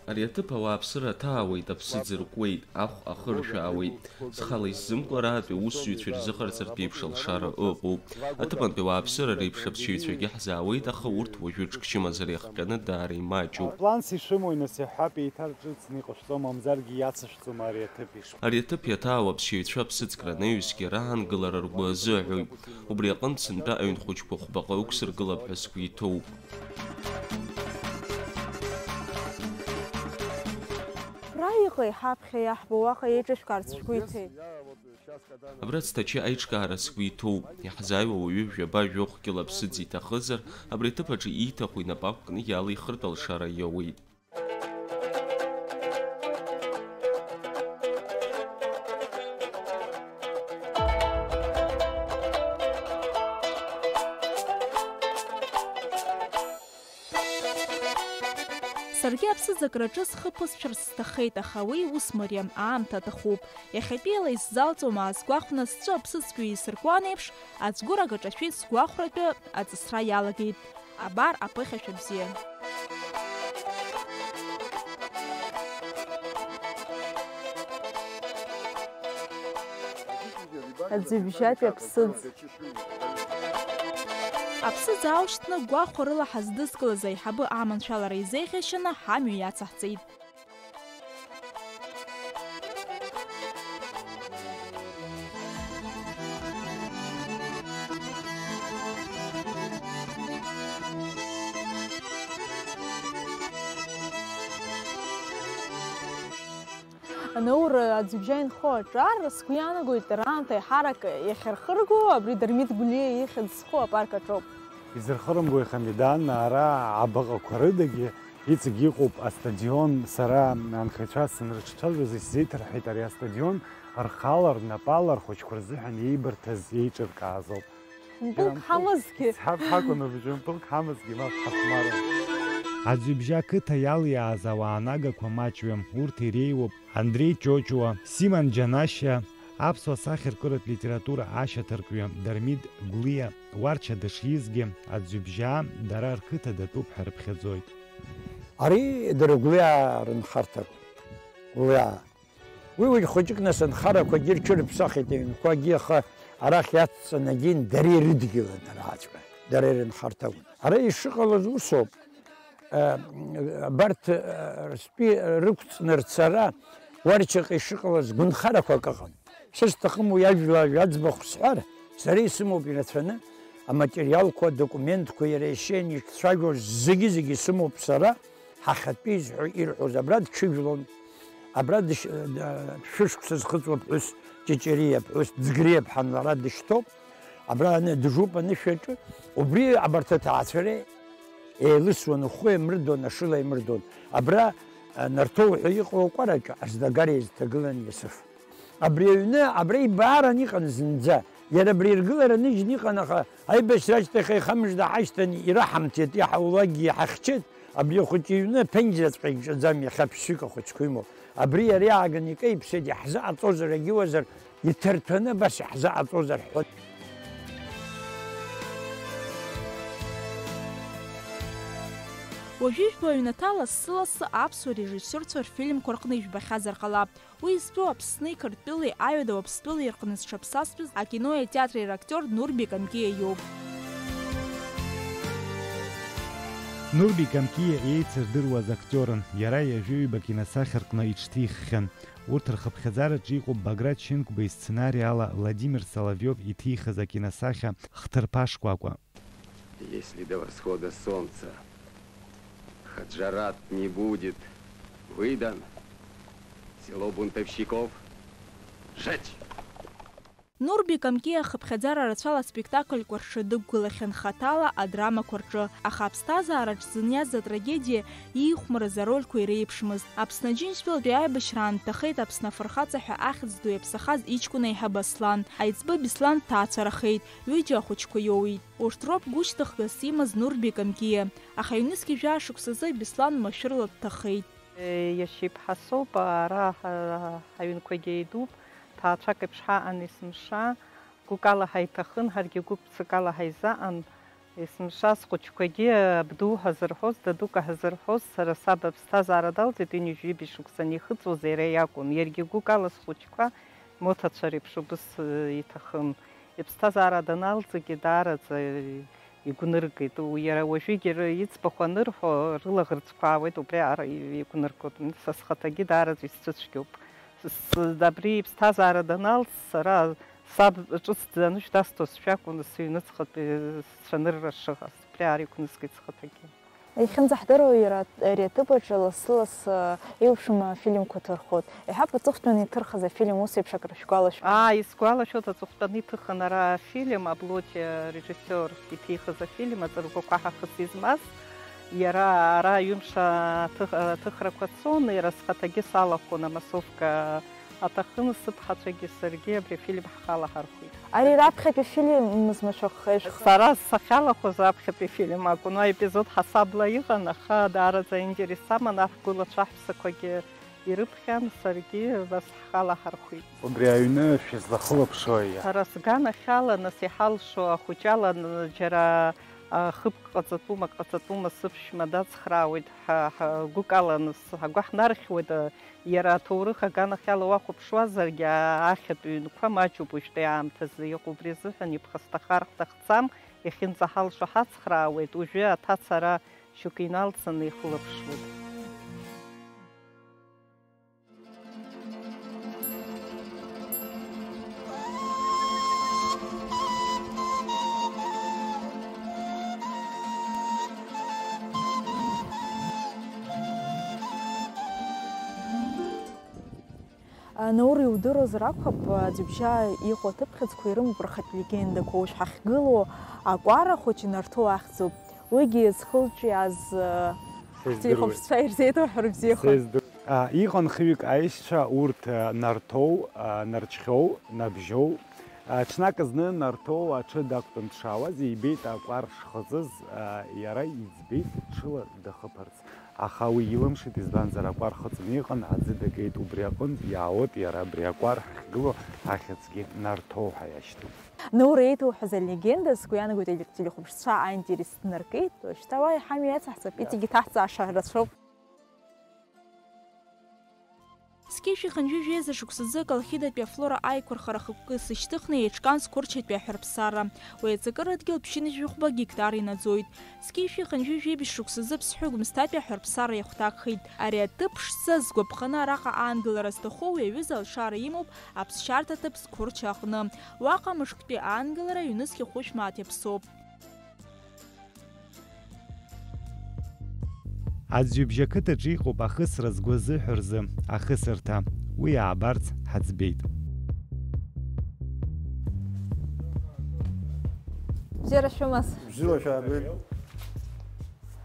Ари аҭыԥ ауааԥсыра аҭаауеит, аԥсыӡ ркуеит, ахә ахыршәаауеит. Зхала исзымкуа араатәи аусзуҩцәа ирзыҟарҵартә еиԥш алшара ыҟоуп. Аҭыԥантәи ауааԥсыра реиԥш аԥсшьаҩцәагьы ҳзаауеит, аха урҭ уажәы ҽк чымазара иахҟьаны даара имаҷуп. Апланс ишәымоу, нас, иаҳҳәап, еиҭарҿыцны иҟашәҵома, мамзаргьы иацышәҵома ари аҭыԥ ишԥа-? Ари аҭыԥ иаҭаау аԥсшьаҩцәа аԥсыӡкра анаҩсгьы раангылара ргәы азыҳәоит. Убри аҟынтә сынтәа аҩн хәыҷқәа хәбаҟа ықәсыргылап ҳәа сгәы иҭоуп. Абра иҟеи ҳаԥхьа иаҳбо уаҟа еиҿышәкаарц шәгәы иҭеи? Абра Цҭачы аиҿкаара сгәы иҭоуп. Иаҳзааиуа уаҩы жәаба-жәохә кьыла ԥсыӡ иҭахызар, абри аҭыԥ аҿы ииҭаху инапы ақәкны иалихыртә алшара иауеит. Саргьы аԥсыӡ акраҿы схы ԥысшәарц сҭаххеит, аха уи ус мариам аамҭа аҭахуп. Иахьатәиала исзалҵуам аасгәахәны, сҵәы аԥсыӡқәа еисыркуан еиԥш, ацәгәырак аҿашәеит, сгәахәратәы аҵысра иалагеит. Абар аԥыхьашәа бзиа. Аӡҩыбжьатәи аԥсыӡ. Аԥсыӡ аушьҭны гәахәа рыла ҳаздызкылаз аиҳабы аманшәалара изеиӷьашьаны ҳамҩа иацаҳҵеит. Анаур аӡҩыбжьа инхо аҿар, сгәы иаанагоит, раамҭа аиҳарак иахьырхырго абри Дырмит Гәлиа ихьӡ зху апарк аҿоуп. Изырхырымгои, Хамидан, ара абаҟақәа рыдагьы Иҵегь иҟоуп астадион, сара анхаҩцәа санрыҿцәажәоз исзеиҭарҳәеит, ари астадион рхала, рнапала, рхәыҷқәа рзыҳәан еибарҭаз, еиҿыркааз ауп. Мпылк ҳамазҭгьы. Ҳамазгьы. Ицҳап ҳакәын абжьы, мпылк ҳамазгьы, мап ҳахәмарым. Аӡҩыбжьа ақыҭа иалиааз ауаа нагақәа маҷҩым, урҭ иреиуоуп Андреи Ҷоҷуа, Симон Џьанашьа, аԥсуа сахьаркыратә литература ашьаҭаркҩы Дырмит Гәлиа, Уарча дышизгьы, Аӡҩыбжьаа дара рқыҭа датәуп ҳәа рыԥхьаӡоит. Ари дара Гәлиаа рынхарҭақәа. Гәлиаа. Уи, уи хәыҷык нас анхарақәагьы рҽырыԥсахит, аҩнқәагьы, аха арахь иацҵаны агьин дара ирыдгылан арааҵәҟьа, дара ирынхарҭа акәын. Ара ишыҟалаз усоуп, э, абарҭ, э, ртәи рықәҵны рцара, Уарчаҟа ишыҟалаз гәынхарақәак ыҟан. Сышҭахым уи ажәла, аӡбахә сҳәар, сара исымоуп ирацәаны, аматериалқәа, адокументқәа, иара ишеин ишцәажәоз зегьы-зегьы исымоуп сара. Ҳахьатәи изҳәо, ирҳәоз, абра дҽыжәлон, абра дыш-, д-, шәышықәса зхыҵуа ԥҳәыс, Ҷыҷыриа ԥҳәыс, Ӡгриа ԥҳан лара дышьҭоуп, абра аны дыжуп анышә аҿы, убри абарҭ аҭаацәара еилысуан, ухәы еимырдон, ашыла еимырдон. Абра, а, Нарҭоу ҳәа иҟоу акәараҿы азнагара еизҭагылан Иасыф. Абри аҩны абра ибааран иҟан зынӡа. Иара абри иргылара ныжьны иҟан, аха аибашьра ашьҭахь аихамыжда ҳашьҭан, ираҳамҭеит, иҳаулакгьы иҳахьчеит. Абри ахәыҷы иҩны аԥенџьраҵәҟьа икҿаӡам, иахьа ԥшьҩык ахәыҷқәа имоуп. Абри иара иааганы икеиԥсеит, иаҳзыҟаҵозар, егьиуазар, иҭарҭәаны абас иаҳзыҟаҵозар ҳәа. Уажәы ижәбо аҩнаҭа лассы-лассы аԥсуа режиссиорцәа рфильмқәа рҟны ижәбахьазар ҟалап. Уи зтәу Аԥсни Қырҭтәылеи аҩада Уаԥстәылеи рҟны зҽаԥсазтәыз акинои атеатри рактиор Нурбек Амкиа иоуп. Нурбек Амкиа еицырдыруаз актиорын, иара ҩажәи ҩба киносахьа рҟны иҽҭиххьан. Урҭ рхыԥхьаӡараҿы иҟоуп Баграт Шьынқәба исценари ала Владимир Соловиов иҭихыз акиносахьа Хҭырԥа шкәакәа. Если до восхода солнца Хаджарат не будет выдан, село бунтовщиков сжечь! Нурбек Амкиа ахыԥхьаӡара рацәала аспектакльқәа рҽы дықәгылахьан хаҭала адрамақәа рҿы, аха аԥсҭазаараҿ зыниаз атрагедиа иихәмарыз арольқәа иреиԥшмызт. Аԥсны Аџьынџьтәылатәи аибашьраан дҭахеит Аԥсны Афырхаҵа ҳәа ахьӡ ду иаԥсахаз иҷкәын аиҳабы Аслан. Аиҵбы Беслан дҭаацәарахеит, ҩыџьа ахәыҷқәа иоуит. Урҭ роуп гәышьҭыхгас имаз Нурбек Амкиа, аха ҩнызқьи жәаа шықәсазы Беслан машәырла дҭахеит. Иашьа иԥҳа соуп, ара ҳа-, ҳаҩнқәагьы еидуп, ҭаацәак еиԥш ҳаҟан есымша, гәыкала ҳаиҭахын, ҳаргьы гәык-ԥсыкала ҳаизаҟан, есымша схәыҷқәагьы абду ҳазырҳәоз, дадука ҳазырҳәоз, сара саб аԥсҭазаара далҵит, ҩынҩажәи ҩба шықәса анихыҵуаз иара иакәын, иаргьы гәыкала схәыҷқәа моҭацәа реиԥш убыс, э, иҭахын. Иԥсҭазаара даналҵгьы даараӡа игәныргеит. Уи иара уажәыгьы ры-, иӡбахә анырҳәо, рылаӷырӡқәа аауеит, убри аара игәныргоит. Са схаҭагьы даараӡа исцәыцәгьоуп. С-, абри иԥсҭазаара даналҵ, сара саб ҿыцӡа анышә дасҭозшәа акәын сыҩныҵҟатәи сцәанырра шыҟаз. Убри аара иқәнызгеит схаҭагьы. Иахьынӡаҳдыруа иара, ари аҭыԥ аҿы лассы-лассы еиуеиԥшым афильмқәа ҭырхуеит. Иҳәап, аҵыхәтәаны иҭырхыз афильм ус еиԥш акрышәгәалашәома? Аа, исгәалашәоит, аҵыхәтәаны иҭыхын ара афильм, Аблоти арежиссиор иҭихыз афильм, аҵаргәақәа ҳахыс измаз. Иара ара ҩымш аҭых-, аҭыхрақәа цон, иара схаҭагьы салахәын амассовка аҭахын, сыԥҳацәагьы саргьы абри афильм ҳхала ҳархәит. Ари раԥхьатәи фильмыз мышәахеишь? Сара сахьалахәыз раԥхьатәи фильм акәын, уа епизод ҳасабла иҟан, аха даараӡа аинтерес аман, аҳ гәылацәа аҳәсақәагьы ирыԥхьан, саргьы абас ҳхала ҳархәит. Убри аҩны шәызлахылаԥшуеи? Сара сганахьала, нас иҳалшо ахәыҷала н-, џьара, а, хыбк ҟаҵатәума, ак ҟаҵатәума, сыԥшәма дацхраауеит, ҳа, ҳа, гәыкала нас ҳгәы ҳнархьуеит, а, Иара аҭоурых аганахьала уахәаԥшуазаргьы, а-, ахьатә ҩнқәа маҷуп уажәтәи аамҭазы иҟоу, убри азыҳәан иԥхасҭахар ҳҭахӡам, иахьынӡаҳалшо ҳацхраауеит, уажәы аҭаца ара шьоук иналҵны ихылаԥшуеит. Наур, иудыруазар акәхап, Аӡҩыбжьаа иҟоу аҭыԥхьыӡқәа ирымоуп рхатә легендақәа. Уажә ҳахьгылоу акәара хәыҷы Нарҭоу ахьӡуп. Уигьы зхылҿиааз, Ҳтелехәаԥшцәа ирзеиҭоуҳәар бзиахоит. Сездыр. А, иҟан хҩык аишьцәа, урҭ, а, Нарҭоу, а, Нарчхьоу, Набжьоу. А, ҽнак зны Нарҭоу аҽы дақәтәан дшаауаз, ибеит акәар шхыҵыз, а, иара иӡбеит ҽыла дахыԥарц. Аха уи илымшеит, избанзар акәар хыҵны иҟан, аӡы дагеит, убри аҟынтә иаауеит иара абри акәар ҳахьгылоу ахьӡгьы Нарҭоу ҳәа иашьҭоуп. Наур еиҭауҳәаз алегенда, сгәы иаанагоит, теле-, телехәаԥшцәа аинтерес днаркит, уажәшьҭа уа иҳамҩа иацаҳҵап, иҵегь иҭаҳҵааша рацәоуп. Зқьи жәшәи хынҩажәи жәеиза шықәсазы Колхидатәи афлора аиқәырхара хықәкы сышьҭыхны еиҿкаан Сқәырчатәи аҳәарԥсарра. Уи аҵакыра адгьыл ԥшьынҩажәи хәба гектар инаӡоит. Зқьи жәшәи хынҩажәи жәибжь шықәсазы Ԥсҳәы Гәымсҭатәи аҳәарԥсарра иахәҭакхеит. Ари аҭыԥ ԥшӡа згәаԥханы араҟа аангылара зҭаху уи аҩыза алшара имоуп аԥсшьарҭа ҭыԥ Сқәырча аҟны. Уаҟа мышк Ҭыԥтәи аангылара ҩнызқь хәышә мааҭ иаԥсоуп. Аӡҩыбжьа ақыҭаҿы иҟоуп ахысра згәы азыҳәо рзы ахысырҭа. Уи аабарц ҳаӡбеит. Бзиара шәымаз. Бзиала шәаабеит.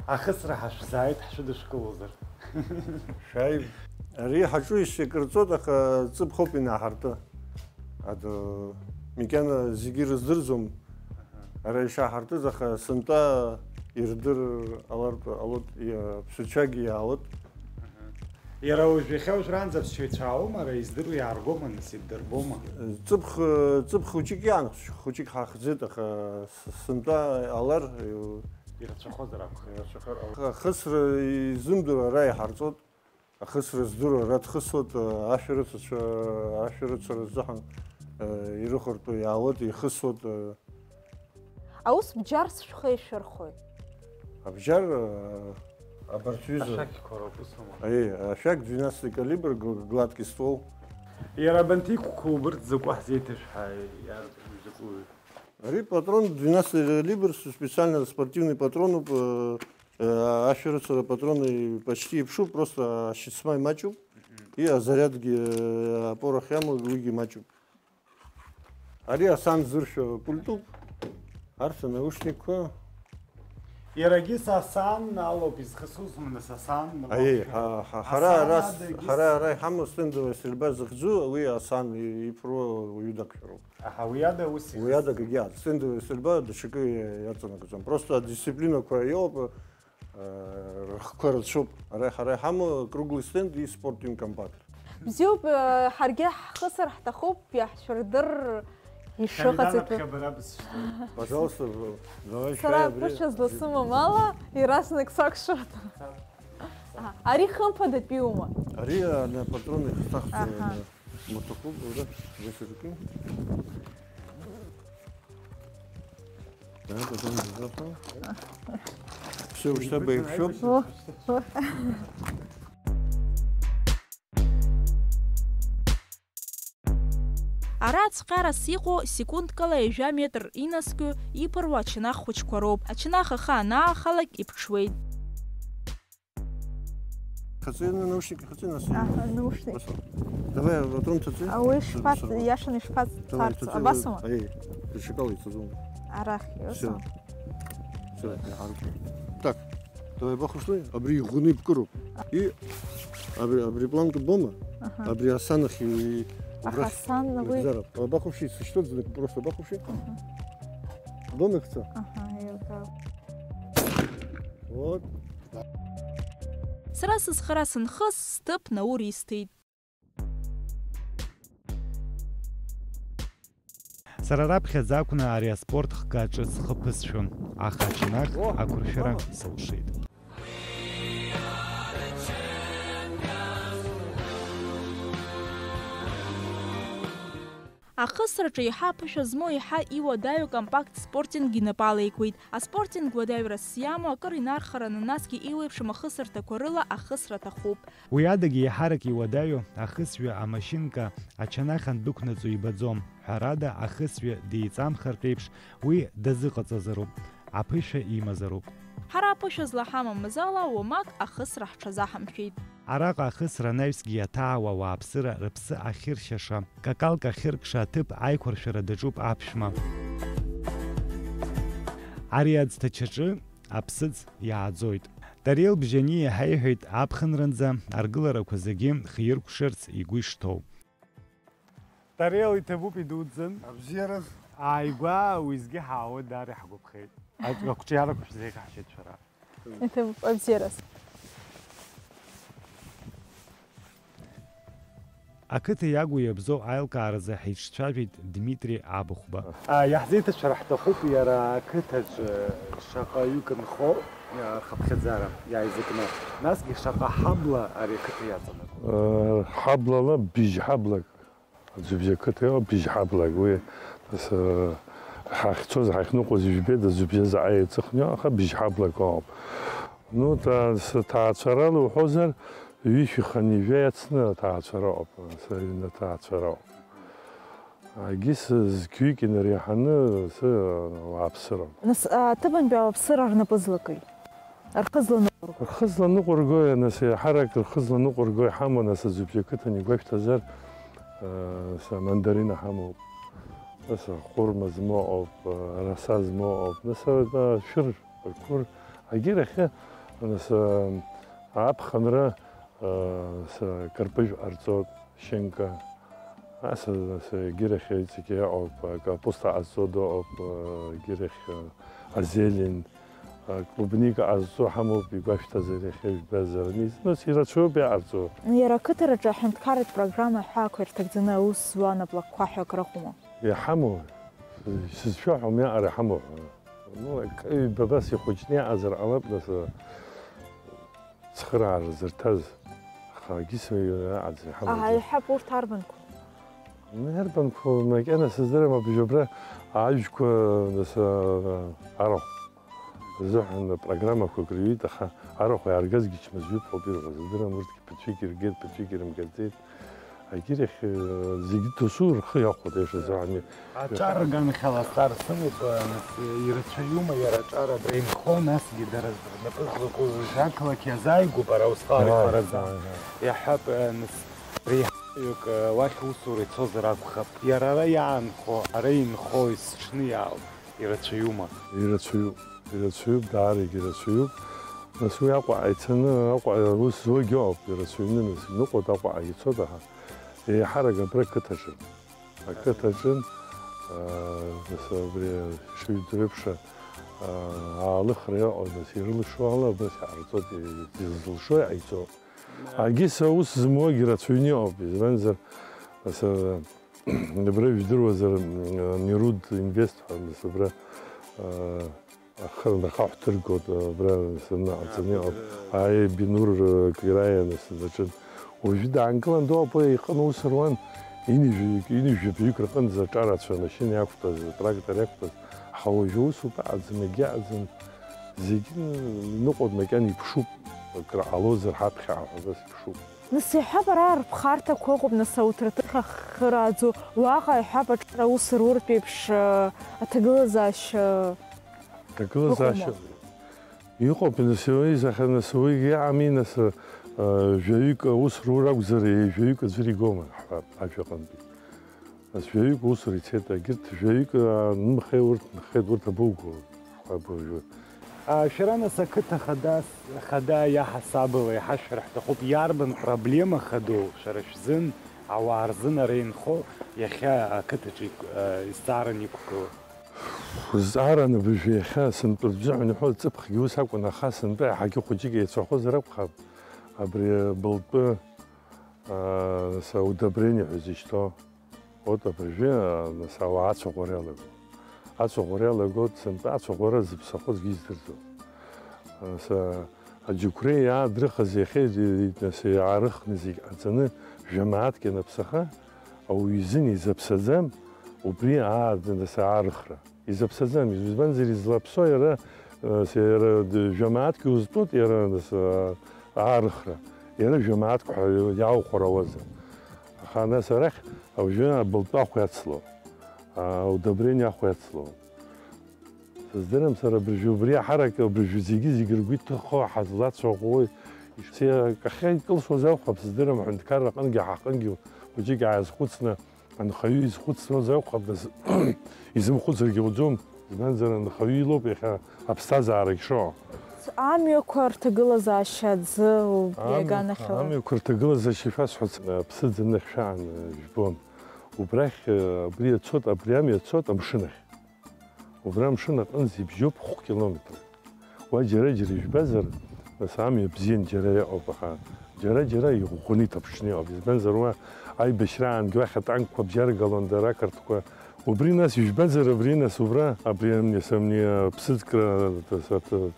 Ахысра ҳашәзааит, ҳшәыдышәкылозар. Шәааи, ари ҳаҿу ишьа кыр ҵуеит, аха ҵыԥхоуп инаҳарту. Адо, макьана зегьы рыздырӡом. Ара ишаҳартыз, аха сынтәа ирдыр ҟалартә ҟалоит, иа-, аԥсуцәагьы иаалоит. Иара уажә иахьа уажәраанӡа аԥсшьаҩцәа аауама, ара издыруа иааргома, нас, иддырбома? Ҵыԥх, ҵыԥх хәыҷык иаан, хәыҷык ҳахӡеит, аха с-, сынтәа ҟалар, ирацәахозар акәхеит. Ирацәахар ҟалоит. Ахысра изымдыруа ара иҳарҵоит. Ахысра здыруа ара дхысуеит, ашәарыцацәа, ашәарыцара азыҳәан, э, ирыхәартәу иаауеит, ихысуеит, э. Аус бџьарс шәхы ишәырхоит? Абџьар, э, абарҭ ҩыза. Ашәақьқәа роуп, ус аума? Аиеи, ашәақь двенадцатый калибр, гл-, гладкий ствол. Иара абанҭ иқәқәоу убырҭ закәу ҳзеиҭашәҳәа, иарбану закәу? Ари патрон двенадцатый калибр, специально спортивный патроноуп, э, Э, ашәарыцара апатроны почти еиԥшуп, просто ашьыцба имаҷуп. Мгм. И азарядгьы, э, апорох иамоу уигьы маҷуп. Ари асаан зыршәо пультуп. Арҭ анаушникқәа. Иарагьы са саан алоуп изхысу, нас асаан. Аиеи, ҳа, ҳа, ҳара асаан ара, адагьы ҳара ара иҳамоу стендовая стрельба зыхьӡу, уи асаан и-, иԥыруа уаҩы дақәшәароуп. Аҳа, уи ада ус. Уи ада акгьы ад. Стендовая стрельба даҽакы иаҵанакӡом. Просто адисциплинақәа иоуп, э, рыхқәа рацәоуп. Ара ҳара иҳамоу круглый стенд и спортинг компакт. Бзиоуп, э, ҳаргьы ҳхысыр ҳҭахуп, иаҳшәырдыр ишыҟаҵатәу. Шәаҩнанаԥхьа бара бысшьҭоуп. Пожалуйста, давай. Сара шәааи абри. Ԥышәа зласымам ала, иаразнак сакәшоит. Аҳа, ари хымԥадатәиума? Ари, а, на патроны ихсахцо, аҳа, на мотоклуб, да, высоты. Да, потом запал. Всё, уж тобой всё. О, о. Ара ацәҟьарас иҟоу секундкала ҩажәа метр инаскьо иԥыруа ачанах хәыҷқәа роуп. Ачанах ахы анаахалак иԥҽуеит. Хаци, на наушники, хаци, нас. Аха, наушник. Пошёл. Давай, а потом ты, ты. А уи шпац, Всё, всё. Иашаны шпац. Давай, царц, ты, ты, абасома? Ай, ты шакал, ты зум. Арахь, всё. Всё. Всё, я ару. Так, давай бахушли, абри гуны бкуру. И абри, абри планка бома, аха, абри асанах и, и аха убрах сан, уи. Нагзара. А бахуши, сыштот, просто бахуши. Аха. Бома кто? Аха, я так. Вот. Сара сызхара сынхыз, сҭыԥ Наур исҭеит. Сара раԥхьаӡа акәны ари аспорт хкы аҿы схы ԥысшәон, аха ачанах, о, ақәыршәара, мама, сылшеит. Ахысраҿы еиҳа аԥышәа змоу, еиҳа иуадаҩу компакт спортинг инапы алеикуеит. Аспортинг уадаҩрас иамоу акыр инархараны, насгьы еиуеиԥшым ахысырҭақәа рыла ахысра аҭахуп. Уи адагьы еиҳарак иуадаҩу ахысҩы амашьынка ачанах андәықәнаҵо ибаӡом. Ҳәарада, ахысҩы деиҵамхартә еиԥш, уи дазыҟаҵазароуп, аԥышәа имазароуп. Ҳара аԥышәа злаҳамамыз ала, уамак ахысра ҳҽазаҳамшәеит. Араҟа ахысра анаҩсгьы иаҭаауа ауааԥсыра рыԥсы ахьыршьаша, какалк ахьыркша аҭыԥ аиқәыршәара даҿуп аԥшәма. Ари аӡҭачаҿы аԥсыӡ иааӡоит. Тариел Бжьаниа иаҳа иҳәеит аԥхынранӡа аргыларақәа зегьы хиркәшарц игәы ишҭоу. Тариел, иҭабуп идуӡӡан. Абзиараз. Ааигәа уеизгьы ҳаауеит, даара иҳгәаԥхеит. Ак-, акәҿиарақәа шәзеиӷьаҳшьеит шәара. Иҭабуп, абзиараз. Ақыҭа иагу иабзоу аилкааразы ҳиҿцәажәеит Дмитри Абыхәба. А, иаҳзеиҭашәар ҳҭахуп иара ақыҭаҿы шаҟаҩык нхо, а, рхыԥхьаӡара иааизакны. Насгьы шаҟа ҳабла ари ақыҭа иаҵанакуа? Э, ҳаблала бжь ҳаблак. Аӡҩыбжьа ақыҭа иҟоуп, бжь ҳаблак. Уи, нас, э, ҳахьцоз, ҳахьныҟәоз ижәбеит, аӡҩыбжьа заҟа еиҵыхны иҟоу, аха бжь ҳаблак ыҟоуп. Ну, та-, с-, ҭаацәарала уҳәозар, ҩышәи хынҩажәи иацны аҭаацәара ыҟоуп, нас, аҩны аҭаацәара ыҟоуп. Егьыс зқьҩык инареиҳаны, сы, ауааԥсыроуп. Нас, аҭыԥантәи ауааԥсыра рнапы злакыи? Рхы зланыҟәырго? Рхы зланыҟәырго, нас, еиҳарак рхы зланыҟәырго иҳамоу, нас, аӡҩыбжьа ақыҭан игәашәҭазар, э, са мандарина ҳамоуп, нас, ахәырма змоу ыҟоуп, араса змоу ыҟоуп, нас, э, шәыр, рқәыр, агьырахьы, нас, э, аԥхынра, э, са кырпыжә ҟарҵоит, шьынка, ас, нас, егьырахь иҵегьы иҟоуп, акапуста ҟазҵо дыҟоуп, егьырахь, азелень, клубника ҟазҵо ҳамоуп, игәашәҭазар иахьа жәбазар, нас ирацәоуп иҟарҵо. Иара ақыҭараҿы аҳәынҭқарратә программа аҳәаақәа ирҭагӡаны аус зуа наплакқәа ҳәа акрыҟоума? Иҳамоу, сызшәо ҳәа умиаҟара иҳамоу ҳәа. Ну, акы ҩба абас ихәыҷны иаҟазар ҟалап, нас, цхыраара зырҭаз, аха егьыс аҟаӡа иҳамоу. Аҳа, иҳәап, урҭ арбанқәоу? Арбанқәоу, макьана сыздырам, абжьы абра ажәқәа, нас, арахә азыҳәан программақәак рыҩит, аха арахә иааргазгьы чмазаҩуп ҳәа ауп ирҳәо, сыздырам, урҭгьы ԥыҭҩык иргеит, ԥыҭҩык ирымгаӡеит. Агьырахь, э, зегьы досу рхы иахәоит, аиашазы, ани. Аҿар рганахьала азҵаара сымоуп, э, нас, э, ирацәаҩума иара аҿар абра инхо, насгьы дара рнапы злаку, жәақалақь иазааигәоуп ара усҟак. Ааи, ихаразы. Ааи, ааи. Иаҳҳәап, э, нас, реиҳараҩык, э, уахь усура ицозар акәхап. Иара ара иаанхо, ара инхо, есыҽны иаауп. Ирацәаҩума? Ирацәаҩуп, ирацәаҩуп, даарагьы ирацәаҩуп. Нас уи Аҟәаҟа ицаны, Аҟәа аус зуагьы ыҟоуп, ирацәаҩны, нас иныҟәоит, Аҟәаҟагьы ицоит, аха еиҳарак абра ақыҭаҿы. Ақыҭаҿы, аа, нас абри шыжәдыруеиԥш, аа, аалыхра иҟоу, нас ирылшо ала абас иҟарҵоит, изылшо иҟаиҵо. Агьыс аус змоугьы рацәаҩны иҟоуп, избанзар, нас, абра ижәдыруазар, м, Нерудинвест ҳәа, нас, абра, а, ахы-, ахаҳә ҭыргоит, абра, нас, аныҟаҵаны иҟоуп. Ааи, Бинур, а, Кираиа, нас, даҿын. Уажәы даангылан, доуп, уи иҟны аус руан, инажәаҩык, инажәаҩык рҟынӡа аҿарацәа, амашьына иақәтәаз, атрактор иақәтәаз, аха уажәы аус утәаӡам, егьаҟаӡам. Зегьы ныҟәоит, макьана иԥшуп, акры ҟалозар ҳаԥхьаҟа ҳәа абас иԥшуп. Нас иаҳҳәап, ара рԥхарҭақәа ыҟоуп, нас ауҭраҭых ахырааӡо, уаҟа иаҳҳәап, аҿар аус руртә еиԥш, э, аҭагылазаашьа. Аҭагылазаашьа ыҟоума? Иҟоуп, нас уи, аха нас уигьы иҟами, нас, э, жәаҩык аус рур акәзар, жәаҩык аӡәыр игома, ҳҳәап, ажәаҟынтәи. Нас жәаҩык усура ицеит, егьырҭ жәаҩык, аа, нымхеи урҭ нхеит, урҭ абоуго, ҳәа абыржәы. Аа, шәара нас ақыҭа хадас, хада иаҳасабала иҳашәҳәар ҳҭахуп, иарбан проблема хадоу шәара шәзын ауаа рзын ара инхо иахьа ақыҭаҿы иқә-, аа, изҵаараны иқәгылоу? Зҵаараны абыржәы иахьа сынтәа рзыҳәан иҳәо, ҵыԥхгьы ус акәын, аха сынтәа иаҳагьы хәыҷык еицәахозар акәхап, абри былтәы, аа, са удобрение ҳәа зышьҭоу. Вот абыржәы, а, нас ауаа ацәаӷәара иалагоит. Ацәаӷәара иалагоит, сынтәа ацәаӷәара зыԥсахозгьы издырӡом. А, са, аџьықәреи иаадрыхыз иахьа, и-, и-, нас иаарыхны зегь ҟаҵаны, жәамааҭк ианаԥсаха, ауаҩы изын изаԥсаӡам, убри аа-, нас аарыхра. Изаԥсаӡам, избанзар, излаԥсоу иара, э, с-, иара д-, жәамааҭк иузтәуп, иара, нас, а, аарыхра. Иара жәамааҭк ҳәа иааухәар ауазар. Аха нас арахь уажәы абылтәы ахә иацло, а, удобрение ахә иацло. Сыздырам сара абыржәы, убри аҳарак абыржәы зегьы-зегьы ргәы иҭыхо ҳазлацәаӷәои, ишцеи акахьы икылсуаз акәхап, сыздырам, аҳәынҭқарра аҟынгьы ҳаҟынгьы хәыҷык ааизхәыцны, анхаҩы изхәыцуаз акәхап, нас, изымхәыцыргьы ауӡом, избанзар, анхаҩы илоуп иахьа аԥсҭазаарагь шыҟоу. Амҩақәа рҭагылазаашьа аӡы убри Ам-, аганахьала. Амҩақәа рҭагылазаашьа шәасҳәац, аԥсыӡ аныхшәаан, жәбон. Убрахь, абри ацот, абри амҩа ацот амшын ахь. Убра амшын аҟынӡа ибжьоуп хә-километр. Уа џьара-џьара ижәбазар, нас амҩа бзиан џьара иҟоуп, аха џьара-џьара иӷәӷәаны иҭаԥҽны иҟоуп. Избанзар, уа аибашьраангьы уахь атанкқәа бжьаргалон дара ақырҭқәа. Убри нас ижәбазар, абри нас убра, абри амни, самни аԥсыӡкра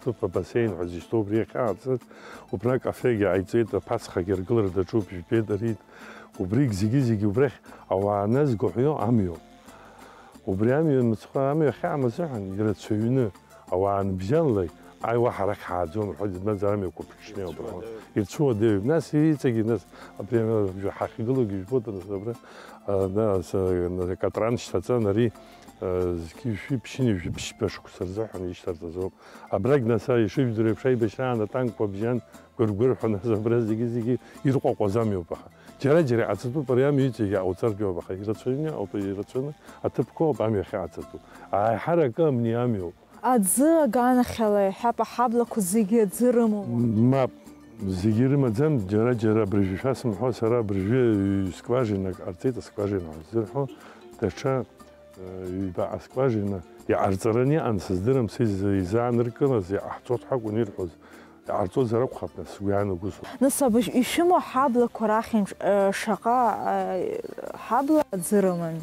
ҭыԥ абасеин ҳәа зышьҭоу убри иахьаацыз, убра акафегьы ҟаиҵеит, аԥацхагьы аргылара даҿуп, ижәбеит ари. Убригь зегьы-зегьы убрахь ауаа назго ҳәа иоу амҩоуп. Убри амҩа мыцхәы амҩа ахьаам азыҳәан ирацәаҩны ауаа нбжьанлеи, аи, уаҳа арахь ҳааӡом рҳәоит, зынӡа амҩақәа ԥҽны иоуп рҳәоит. Ирцәуадаҩуп. Нас иҵегьы, нас, например, ҳахьгылоугьы жәбоит, нас абра, а, нас, а, катран шьҭаҵан, ари, а, зқьи жәшәи ԥшьыни жәиԥшьба шықәса рзыҳәан ишьҭарҵаз ауп. Абрагь, нас, ишыжәдыруа еиԥш, аибашьраан атанкқәа бжьан, гәыргәырҳәа, нас, абра зегьы-зегьы ирҟәаҟәаз амҩоуп, аха џьара-џьара иҟаҵатәуп, ари амҩа иҵегьы иҟауҵартә иоуп, аха ирацәаҩны ауп, ирацәаҩны аҭыԥқәа ауп амҩа ахьаҟаҵатәу. Аиҳарак амни амҩоуп. Аӡы аганахьала иҳәап, аҳаблақәа зегьы аӡы рымоума? Мап, зегьы ирымаӡам, џьара-џьара абыржәы шәасымҳәо, сара абыржәы скважинак ҟарҵеит, аскважина ҳәа ззырҳәо, даҽа, э, ҩба аскважина иҟарҵараны иҟан, сыздырам, са изы-, изааныркылаз, иҟаҳҵоит ҳәа акәын ирҳәоз, иҟарҵозар акәхап, нас, сгәы иаанагоз. Нас абыжь ишәымоу аҳаблақәа рахьынтә, э, шаҟа, э, ҳабла аӡы рымами?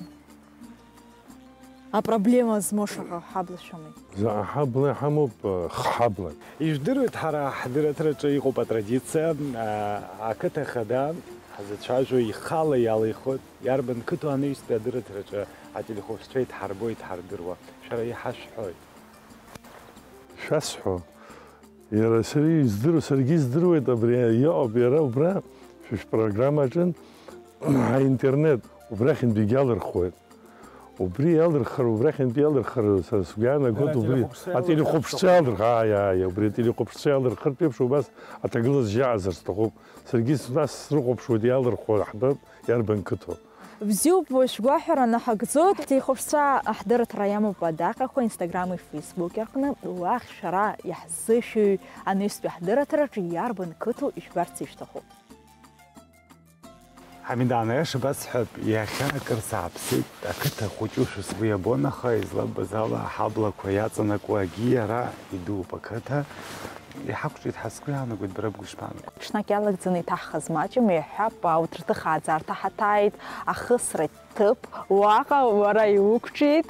Апроблема змоу шаҟа ҳабла шәымои? Заҟа ҳабла иҳамоуп, х-ҳабла. Ижәдыруеит, ҳара ҳдырраҭараҿы иҟоуп атрадициа, а, ақыҭа хада ҳзацәажәо ихала иалихуеит, иарбан қыҭоу анаҩстәи адырраҭараҿы ателехәаԥшцәа идҳарбо, идҳардыруа. Шәара иҳашәҳәои? Шәасҳәо. Иара сара издыруа, саргьы издыруеит, абри иҟоуп, иара убра, шәышә программаҿын, аинтернет, убрахьынтәигьы алырхуеит. Убри иалырхыр, убрахьынтәи иалырхыр, сара сгәы иаанагоит, убри ателехәаԥшцәа иалырхыр, ааи, ааи, убри ателехәаԥшцәа иалырхыртә еиԥш, убас аҭагылазаашьа аҟазар сҭахуп. Саргьы нас срыхәаԥшуеит иалырхуа ҳбап, иарбан қыҭоу. Бзиоуп, шәгәаҳәара наҳагӡоит. Ҳҭихәаԥшцәа аҳдырраҭара иамоуп адаҟьақәа Instagram-и Facebook-и аҟны, уахь шәара иаҳзышәыҩ анаҩстәи ҳдырраҭараҿы иарбан қыҭоу ишәбарц ишәҭаху? Ҳамидан, аиаша басҳәап, иахьа акыр сааԥсеит, ақыҭа хәыҷы шәысгәы иабон, аха излаббаз ала аҳаблақәа иаҵанакуа агьиара идууп ақыҭа. Иҳақәҿиеит ҳәа сгәы иаанагоит, бара бгәы ишԥаанаго? Ҽнак иалагӡаны иҭаҳхыз маҷым, иҳәап, урҭ рҭыхааӡарҭа ҳаҭааит, ахысра ҭыԥ, уаҟа уара иуқәҿиеит.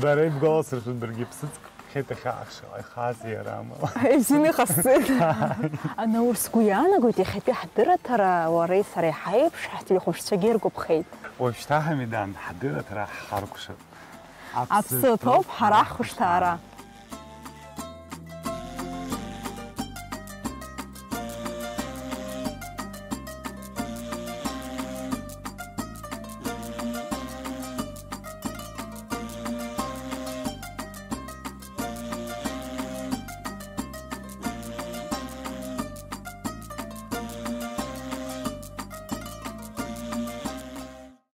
Бара ибгәаласыршәоит, баргьы ԥсыӡк ԥхьеит, иахьа ахшыҟа ихааз иара амала. Ибзианы иҟасҵеит. Ана, урҭ сгәы иаанагоит, иахьатәи ҳдырраҭара уареи сареи ҳаиԥш, ҳтелехәаԥшцәагьы иргәаԥхеит. Уажәшьҭа, Ҳамидан, ҳдырраҭара ҳхаркәшап. Аԥсы ҭоуп ҳара ҳхәышҭаара.